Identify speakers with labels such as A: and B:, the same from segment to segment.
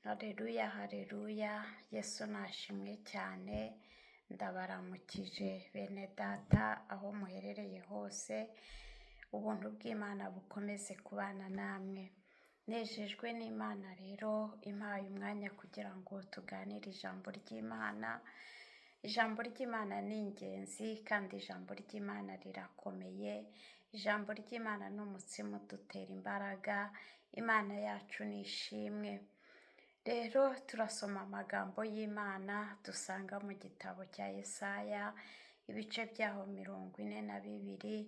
A: Haleluya, haleluya, Yesu nashimwe cyane, ndabaramukije bene data aho muherereye hose, ubuntu bw'Imana bukomeze kubana namwe. Nejejwe n'Imana rero impaye umwanya kugira ngo tuganire ijambo ry'Imana. Ijambo ry'Imana ni ingenzi kandi ijambo ry'Imana rirakomeye, ijambo ry'Imana ni umutsima udutera imbaraga, Imana yacu ni ishimwe. Rero turasoma amagambo y'Imana dusanga mu gitabo cya Yesaya, ibice byaho 42,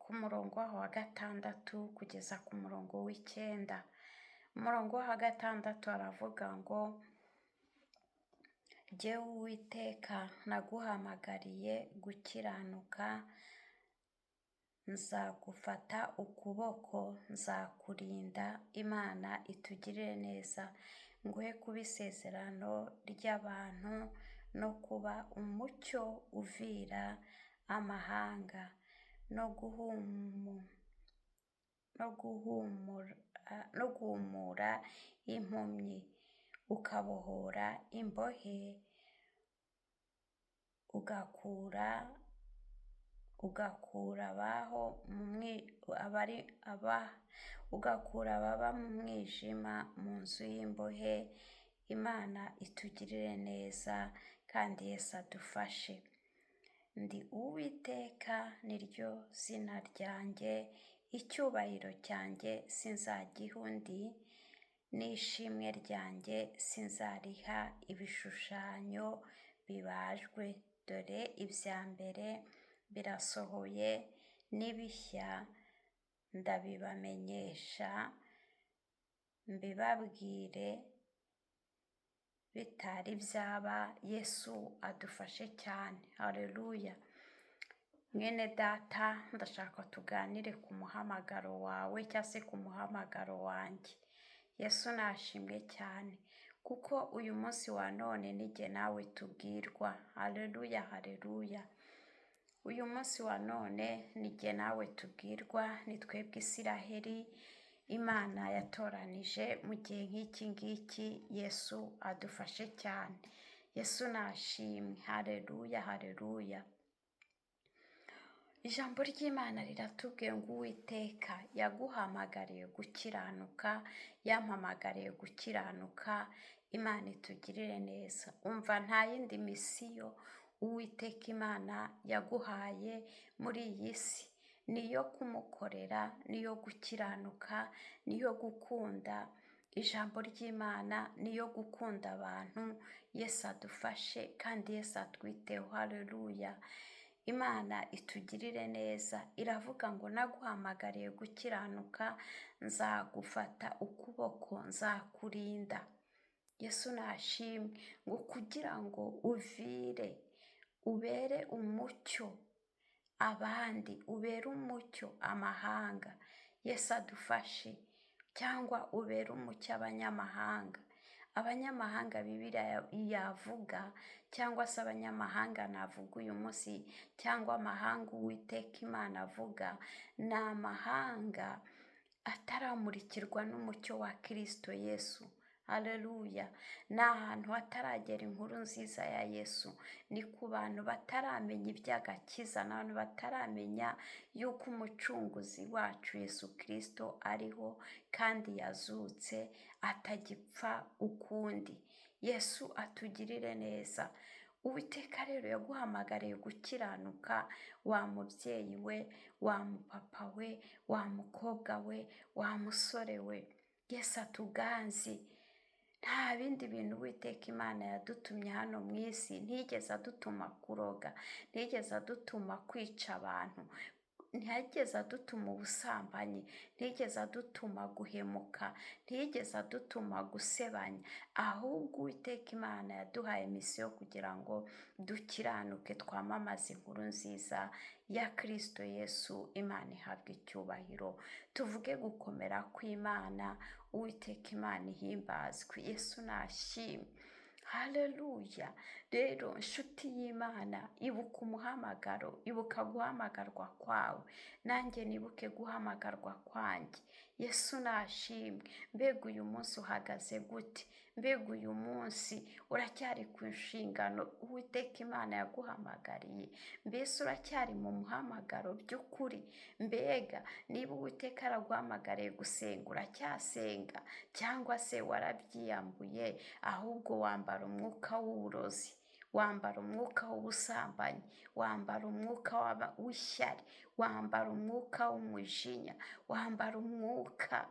A: ku murongo waho wa 6 kugeza ku murongo wa 9. Umurongo wa 6 aravuga ngo: "Jyewe Uwiteka naguhamagariye gukiranuka, nzagufata ukuboko, nzakurinda." Imana itugirire neza, nguhe kuba isezerano ry'abantu no kuba umucyo uvira amahanga, no guhumura impumyi, ukabohora imbohe, ugakura ababa mu mwijima mu nzu y'imbohe. Imana itugirire neza kandi Yesu adufashe. Ndi Uwiteka niryo zina ryanjye, icyubahiro cyanjye sinzagiha undi, n'ishimwe ryanjye sinzariha ibishushanyo bibajwe. Dore ibya mbere birasohoye, n'ibishya ndabibamenyesha, mbibabwire bitari byaba. Yesu adufashe cyane, haleluya. Mwene data, ndashaka tuganire ku muhamagaro wawe cyangwa se ku muhamagaro wanjye. Yesu nashimwe cyane, kuko uyu munsi wa none nijye nawe tubwirwa. Haleluya, haleluya. Uyu munsi wa none nijye nawe tubwirwa, ni twebwe Isiraheli Imana yatoranije mu gihe nk'iki ngiki. Yesu adufashe cyane. Yesu nashimwe, haleluya, haleluya. Ijambo ry'Imana riratubwiye ngo Uwiteka yaguhamagariye gukiranuka, yampamagariye gukiranuka. Imana itugirire neza. Umva, nta yindi misiyo Uwiteka Imana yaguhaye muri iyi si, niyo kumukorera, niyo gukiranuka, niyo gukunda ijambo ry'Imana, niyo gukunda abantu. Yesu adufashe kandi Yesu atwiteho, haleluya. Imana itugirire neza. Iravuga ngo naguhamagariye gukiranuka, nzagufata ukuboko, nzakurinda. Yesu nashimwe, ngo kugira ngo uvire, ubere umucyo abandi, ubere umucyo amahanga. Yesu adufashe, cyangwa ubere umucyo abanyamahanga. Abanyamahanga Bibiliya yavuga, cyangwa se abanyamahanga navuga uyu munsi, cyangwa amahanga Uwiteka Imana avuga, ni amahanga ataramurikirwa n'umucyo wa Kristo Yesu. Haleluya. Ni ahantu hataragera inkuru nziza ya Yesu, ni ku bantu bataramenya iby'agakiza, ni abantu bataramenya yuko umucunguzi wacu Yesu Kristo ariho kandi yazutse, atagipfa ukundi. Yesu atugirire neza. Uwiteka rero yaguhamagariye gukiranuka, wa mubyeyi we, wa mupapa we, wa mukobwa we, wa musore we. Yesu atuganze. Nta bindi bintu Uwiteka Imana yadutumye hano mu isi, ntiyigeze adutuma kuroga, ntiyigeze adutuma kwica abantu, ntiyigeze adutuma ubusambanyi, ntiyigeze adutuma guhemuka, ntiyigeze adutuma gusebanya, ahubwo Uwiteka Imana yaduhaye misiyo kugira ngo dukiranuke, twamamaze inkuru nziza ya Kristo Yesu. Imana ihabwe icyubahiro. Tuvuge gukomera kw'Imana, Uwiteka Imana ihimbazwe. Yesu nashimwe, haleluya. Rero nshuti y'Imana, ibuka umuhamagaro, ibuka guhamagarwa kwawe, nanjye nibuke guhamagarwa kwanjye. Yesu nashimwe. Mbega uyu munsi uhagaze gute? Mbega uyu munsi uracyari ku nshingano Uwiteka Imana yaguhamagariye? Mbese uracyari mu muhamagaro by'ukuri? Mbega niba Uwiteka araguhamagariye gusenga, uracyasenga cyangwa se warabyiyambuye, ahubwo wambara umwuka w'uburozi, wambara umwuka w'ubusambanyi, wambara umwuka w'ishyari, wambara umwuka w'umujinya, wambara umwuka,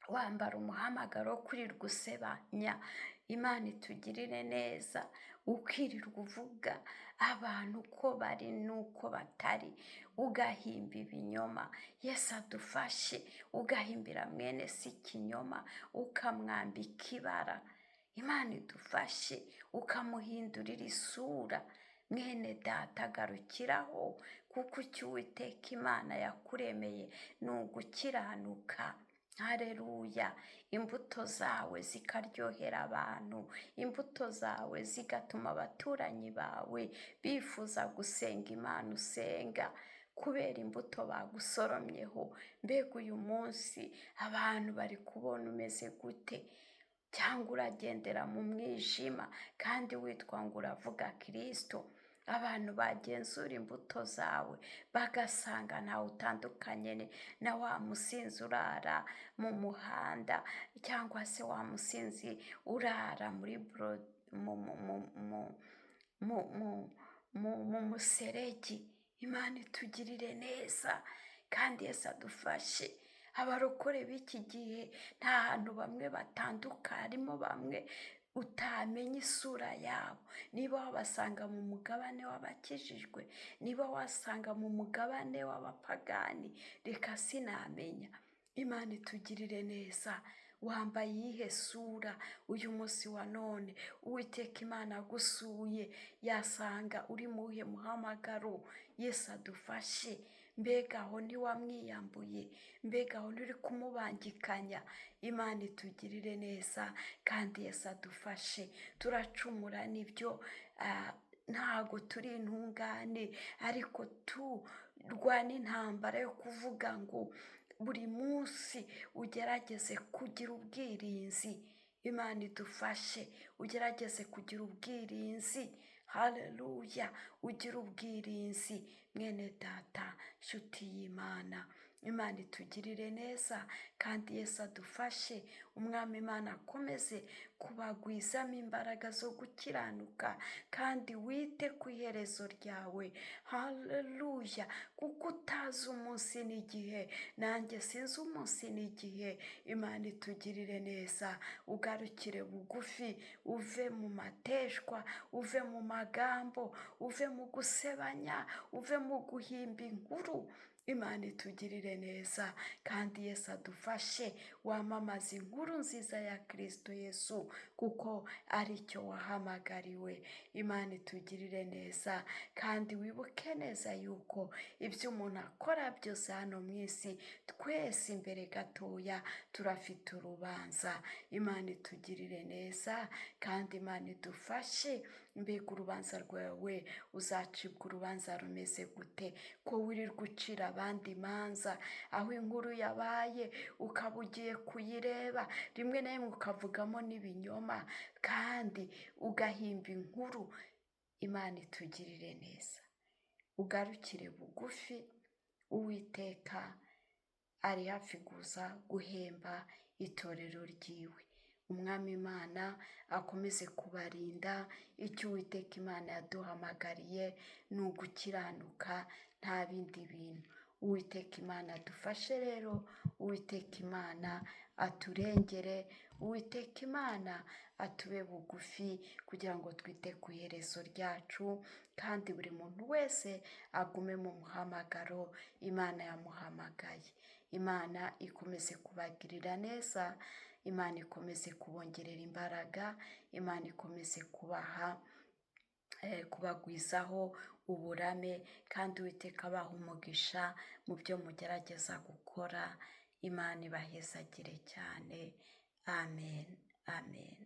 A: wambara umuhamagaro wo kwirirwa usebanya. Imana itugirire neza. Ukirirwa uvuga abantu uko bari n'uko batari, ugahimba ibinyoma. Yesu adufashe. Ugahimbira mwene se ikinyoma, ukamwambika ibara. Imana idufashe, ukamuhindurira isura. Mwene data, garukiraho, kuko icyo Uwiteka Imana yakuremeye ni ugukiranuka. Hareruya. Imbuto zawe zikaryohera abantu, imbuto zawe zigatuma abaturanyi bawe bifuza gusenga Imana usenga kubera imbuto bagusoromyeho. Mbega uyu munsi abantu bari kubona umeze gute? Cyangwa uragendera mu mwijima kandi witwa ngo uravuga Kirisito? Abantu bagenzura imbuto zawe bagasanga ntawe utandukanye na wa musinzi urara mu muhanda, cyangwa se wa musinzi urara muri mu museregi. Imana itugirire neza kandi Yesu adufashe. Abarokore b'iki gihe nta hantu bamwe batandukana, harimo bamwe utamenya isura yabo. Niba wabasanga mu mugabane w'abakijijwe, niba wasanga mu mugabane w'abapagani, reka sinamenya. Imana itugirire neza. Wambaye iyihe sura uyu munsi wa none? Uwiteka Imana agusuye yasanga uri muhe muhamagaro? Yesu adufashe. Mbega aho ntiwamwiyambuye? Mbega aho nturi kumubangikanya? Imana itugirire neza kandi Yesu adufashe. Turacumura nibyo, ntago turi intungane, ariko turwana intambara yo kuvuga ngo buri munsi ugerageze kugira ubwirinzi. Imana idufashe, ugerageze kugira ubwirinzi. Haleluya, ugira ubwirinzi mwene data, nshuti y'Imana. Imana itugirire neza kandi Yesu adufashe. Umwami Imana akomeze kubagwizamo imbaraga zo gukiranuka, kandi wite ku iherezo ryawe. Haleluya, kuko utazi umunsi n'igihe, nanjye sinzi umunsi n'igihe. Imana itugirire neza, ugarukire bugufi, uve mu mateshwa, uve mu magambo, uve mu gusebanya, uve mu guhimba inkuru. Imana itugirire neza kandi Yesu adufashe, wamamaze inkuru nziza ya Kristo Yesu, kuko aricyo wahamagariwe. Imana itugirire neza kandi wibuke neza yuko ibyo umuntu akora byose hano mu isi, twese imbere gatoya turafite urubanza. Imana itugirire neza kandi Imana idufashe. Mbega urubanza rwawe uzacibwa urubanza rumeze gute? Ko wirirwa ucira abandi imanza, aho inkuru yabaye ukaba ugiye kuyireba, rimwe na rimwe ukavugamo n'ibinyoma kandi ugahimba inkuru. Imana itugirire neza, ugarukire bugufi. Uwiteka ari hafi kuza guhemba itorero ryiwe. Umwami Imana akomeze kubarinda. Icyo Uwiteka Imana yaduhamagariye ni ugukiranuka, nta bindi bintu. Uwiteka Imana adufashe rero, Uwiteka Imana aturengere, Uwiteka Imana atube bugufi kugira ngo twite ku iherezo ryacu, kandi buri muntu wese agume mu muhamagaro Imana yamuhamagaye. Imana ikomeze kubagirira neza, Imana ikomeze kubongerera imbaraga, Imana ikomeze kubaha kubagwizaho uburame, kandi Uwiteka abaha umugisha mu byo mugerageza gukora. Imana ibahezagire cyane. Amen, amen.